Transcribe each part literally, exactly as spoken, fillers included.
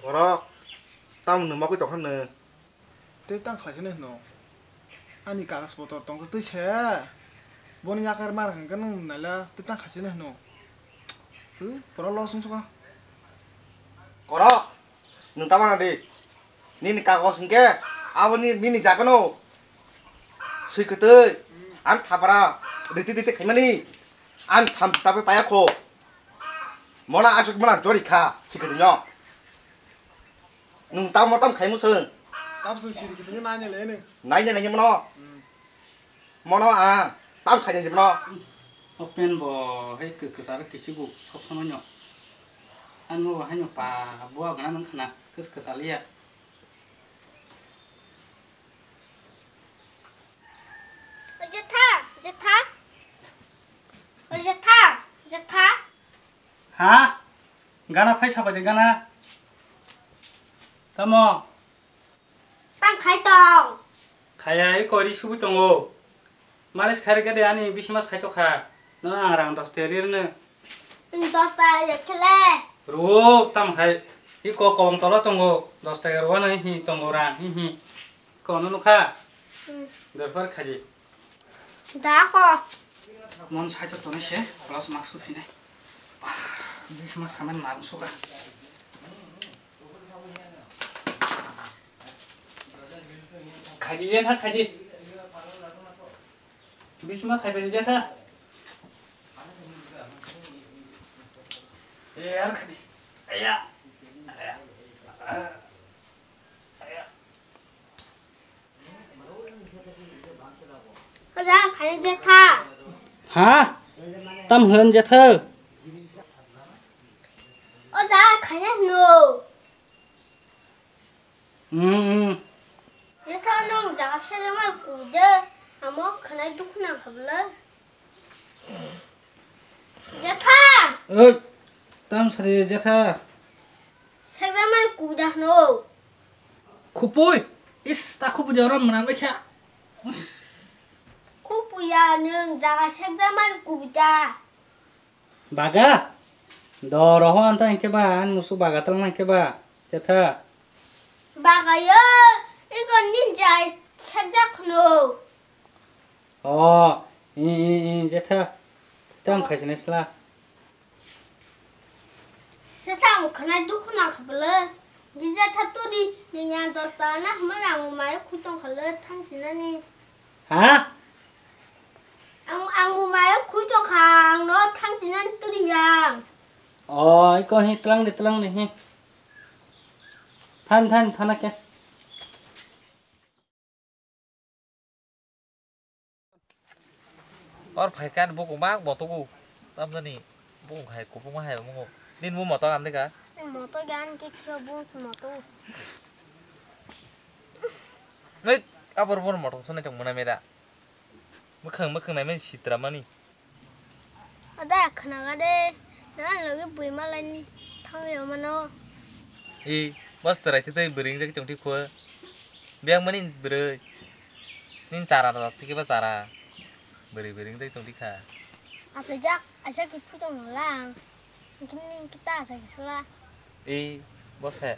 Borok, tamo nwng mokoi tongkha nwng? Tei tang khlaisani hwno. Ani kagas potor tongkha twi se. Boni yakar mar hwnkhe nwng naila tei tang khlaisani hwno. Twi, pura loss wngsuka. Borok, nwng tamo na di. Nini kagos hwnkhe aboni nini jagano swi kwtwi ang thapara riti riti khaimani ang tham tapai paya kho. Mona aswk mona jori kha swi kwtwino. Nwng tamo tam khaimung swng? Tam swng siri kwtwino naina le nwng. Naina naina mono. Hmm. Mono a tam khaina jibno. Open bo hai kw-, kwcharo kisigo sok sono nyo. Ano bo haino pa buwa gana nang khana kis kwchaliya. O jetha, jetha. O jetha, jetha. Ha? Gana phai sabai de gana. Tamo? Tang khai tong. Khaya, i kori subi tongo. Malis khairikha de ani bisima saitokha. Nono ang rang dos taka rirwno. Nwng dos taka ya khele. Rwo tam khai. I ko kobong tolo tongo. Dos taka rwano hi tongo rang hi hi. Kono nukha. Hmm. Dorpar khaji. Da ko. Mon saitok tonwi se plus mark suphine. Bisima saman marung suka. Khaidi je tha khaidi. Bisma khaibai je tha. E yar khaidi. Aya. Aya. Aya. Oja, khaina jetha. Ha? Tam hwn jetha? Oja, khaina hwno. Hmm, hmm. Jetha nwng jaga sejama kude, amo khanai dukhu nang khabla. Jetha! Oi, tam sari jetha. Sekjaman kuda hno. Khupui, is ta khupui jorom mwnang lekha. Khupui ya nwng jaga sekjaman kuda. Baga? Do roho anta hingke ba, an musu baga tal hingke ba, jetha. Baga yo, iko ninja sekjak hno. O, i, i, i, jetha. Tang khaisini sla. Sethang khwnai dukhu nang kha bwle. Gija tha tudi, nini ang dos taka na hwnmani ang bo mayo khui tong kha le thang sinani. Ha? Ang, ang bo mayo khui tong kha, ang no thang sinani tudi yang. O, iko hi tlang de, tlang de hi. Than, than, thana ke. Or phai kan buku mak botuku. Tamjani buku hai kupuma hai mungo. Nin mu motor amrika. Motor gan ke kyo bu motor. Nei abor bor motor sone tong mona mera. Mukhang mukhang nai men sitra mani. Ada khnaga de, na logi bui malai thangwi mano. I, bas serai tei bwrwi jak tong thik kho. Biang mani bwrwi. Nin chara da sike ba chara. Bwrwi bwrwi jak tong thik kha. Asa jak, asa ki phu tong lang. Kin nin kita asa ki sala. I, bas he.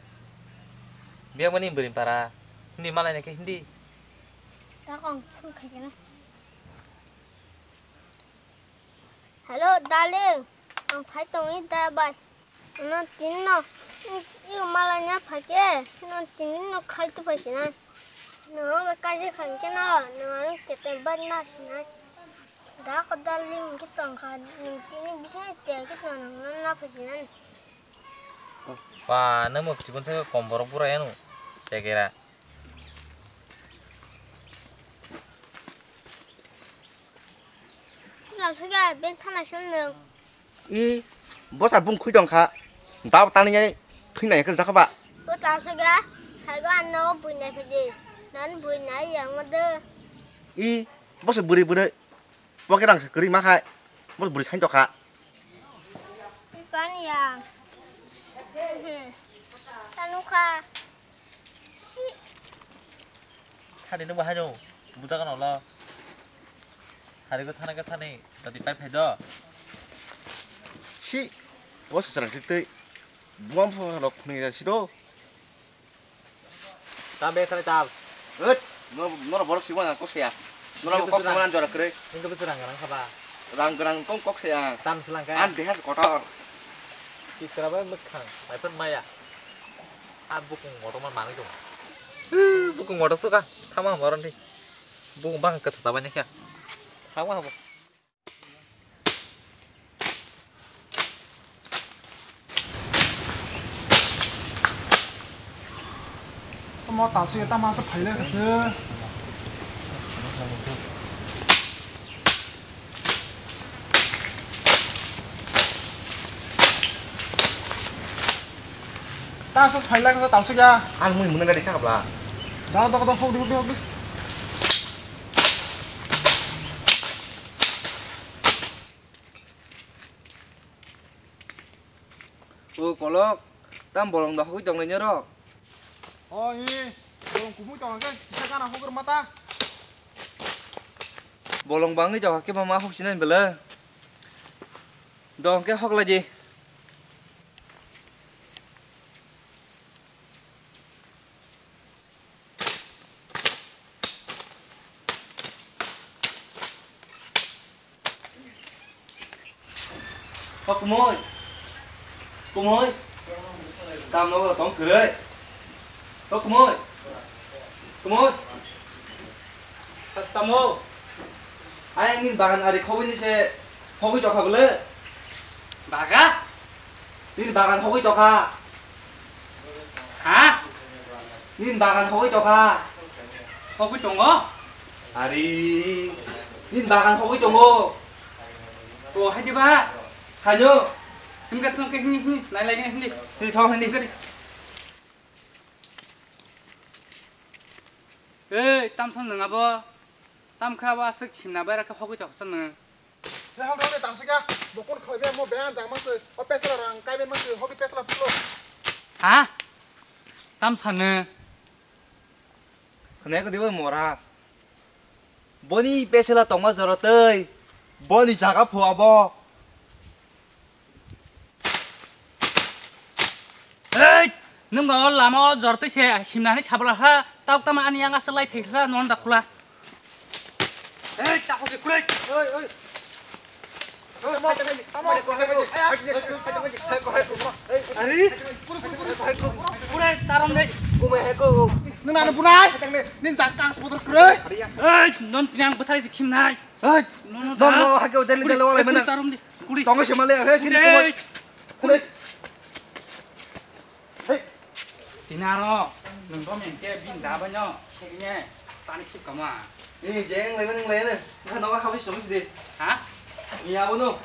Biang mani bwrwi para. Hindi malai na ke hindi. Ta kong phun khai kana. Hello, darling. Ang phai tongwi da bai. No tin no. Iyo malai na phai ke. No tin no khai tu phai sinai. No ba kai je khai ke no. No ang ke te ban na sinai. Da ko darling ke tong kha. No tin bisa te ke no no na phai sinai. Pa, nang mo chibon sa kom borok bura yanu. Segera. Nang suga ben thana sel nang. I, bosa bung khui dong kha. Dab tani yai khui nai khe jakha ba. Ko ta suga, sai go anno bui nai phidi. Nan bui nai yang de. I, bosa buri buri. Bo khe rang se kwrwi ma khai. Bo bwrwi sain tokha. Pi pan ya. Tanu kha. Thani no bahai no. Buta kan ola. Hari ko thana ka thani. Tadi pai phai do. Si. Bo se serang twi twi. Buang pho rok khuni ya si do. Tam be thani tam. Hut, no, no borok simo na kok saya. No Hingke kok bisi rang. Sama jora kre. Hingke bisi rang rang saba. Rang rang kong kok saya. Tam silang kaya. An deha kotor. Chitra bai mwkhang, bai phan maya. A bukung motor man manwi dong. Bukung motor suka, thama moron di. Bukung bang kasa tabanya kya. Thama habo. Tamo tasu ya tama sa phaile kase. Tasu phaile kase tasu ya. Ang mui muna gari ka bla. Da da da hok di hok di hok di. O kolok, tam bolong da hogwi tonglai nero. O hi, bolong kubui tong khe kisa gana hogor mata. Bolong bangwi tong khe ma hok sinai bele. Dong khe hok lai di. O kumui. Kumui. Tam nogo tong kwrwi. O kumui. Kumui. Tamo. Ayang nini bagan ari khobini se hogwi tokha bwle. Baga? Nini bagan hogwi tokha. Ha? Nini bagan hogwi tokha. Hogwi tongo? Ari, nini bagan hogwi tongo. O, hai diba? Haino? Himga thong ke hini, hini, nai lai hini. Hini thong hini. Himga di. Ei, tamsa nwng abo? Tamkha abo aswk simna bai rakhe hogwi toksa nwng. Le hok rok le tangsi ka, bokon khlai be mo beyan jang mangse, o pesla rang kai be mangse, hobi pesla pulo. Ha? Tam sanu. Khne ko dibo mora. Boni pesla tongma joro tei. Boni jaga phu abo. Ei, nwng ba o lama o jor twi se simna hinwi sabla kha, tabuk tamo ani yang aswk lai phai kha, non da khula. Ei, ta hoki kulai. Oi, oi. Ari, kulai tarom dei. Nang nana bunai. Nin jang kas motor kre. Ei, non tini ang bwthai se khimnai. Ei, non, non, non, da. Hake deli deli wala mana. Tarom dei. Kuli. Tongo se male, he, kini. Kuli. Kuli. Hey. Tini aro, nwng bo mengke bin da bai no, segine, tani khip kama. Ni jeng lebe nwng lebe, nang nogo habis dong sidi. Ha? Ni abo no.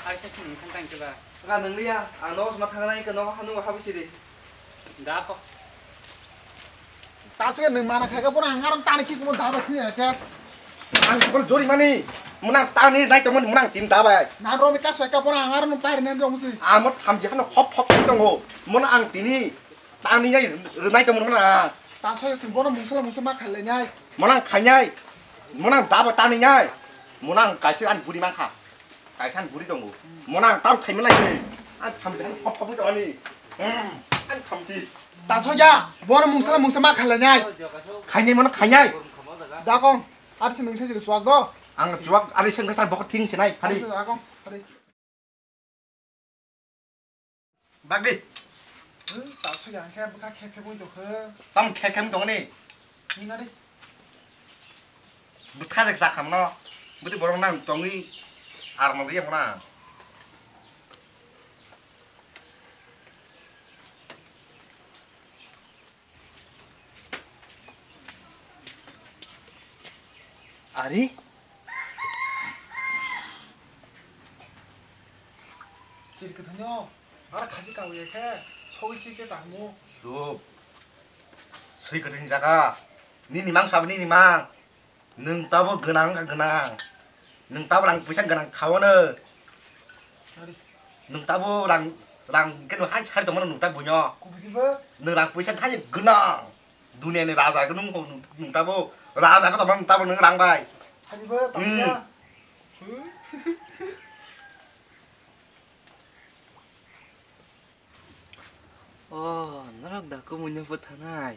Ari sa sini kan tang keba. Ka nwng liya, ang nogo sma thangnai ka nogo hanu habis sidi. Da ko. Tache nwng mana khaika bono ang aram tani ki kumo daba khini khe. Ang sibol jori mani, mwnang tani nai tongmani mwnang tin dabai. Nan romi ka soika bono ang aram pair nen dong si. Amo thamji hano hop hop tongo. Mona ang tini tani nai nai tongmani mona. Tache sing bono mungsala mungsa ma khaile nai. Mona ang khainai. Mona ang daba tani nai. Mona ang kaisa an buri mankha. Kaisa buri tongo. Mona ang tam khaima lai se. Ang thamji hano hop hop tongani. Hmm. Ang thamji. Tasoya, bono mungsala mungsa ma khailai nai. Khainai mano khainai. Da kong, ari se nungsa jiri chuak do. Ang chuak ari se nungsa bokor thing sinai phari. Da kong, phari. Bagdi. Hmm, tasoya ang khe bwkha khe khe bui dokhe. Tam khe khe tongani. Ni nari. Bwtha rek jakhamno. Bwtwi borok nang tongwi arma di phana. Ari? Chiri kwthwino, ara khasi kangwi khe, sogwi si khe tangmo. Chup. Swi kwthwini jaga. Nini mang sabo nini mang. Nwng tabo gwnang wngkha gwnang. Nwng tabo rang puisa gwnang khaono. Ari. Nwng tabo rang, rang khe nwng hai sari tongmano nwng tabo buino. Kubudibo? Nwng rang puisa khai gwnang. Duniani raja khe nwng, nwng tabo raja khe tongmano nwng tabo nwng rang bai. Haribo tongya. Hmm. Oh, norok da kumui no bwthanai.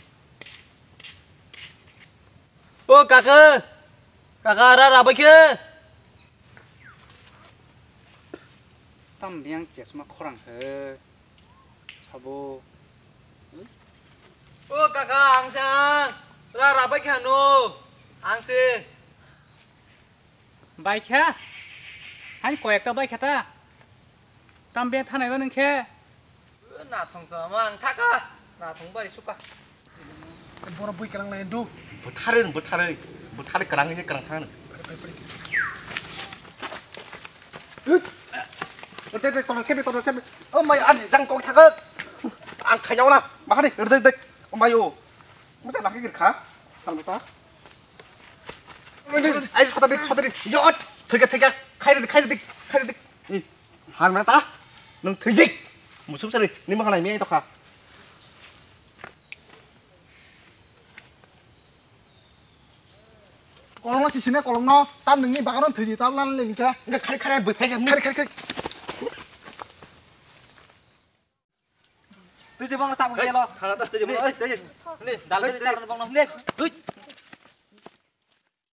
O kaka, kaka, ra rabai khe. Tam biyang chesma khorang he. Sabo. O kaka, ang se ang. Ra rabai khe ano. Ang se. Baikha? Hain koyekta baikha ta? Tam beng thanai ba nung khe? Nathong sa ma ang thaka. Nathong bari suka. Boro bui kerang lai du. Butharoi, butharoi. Butharoi kerang ini kerang than. Te te tolong sebi, tolong sebi. Oh my, ani jang kok thaka. Ang khayau na. Mahani, dek dek. Oh my, oh. Mata lagi kha. Salmata. Ai, khata dik, khata dik. Yot. Thika, thika. Khai dik, khai dik, khai dik. Har mata. Nung thijik. Musuk sari. Ni ma khanai mi ai tokha. Kolong no sisine kolong no. Tam nungni bagaro thiji tam lan lengkha. Khai khai bui phai khai khai khai. Twi twi bang tabuk gelo. Khana tas twi twi. Ni dal twi tar bang ni. Twi.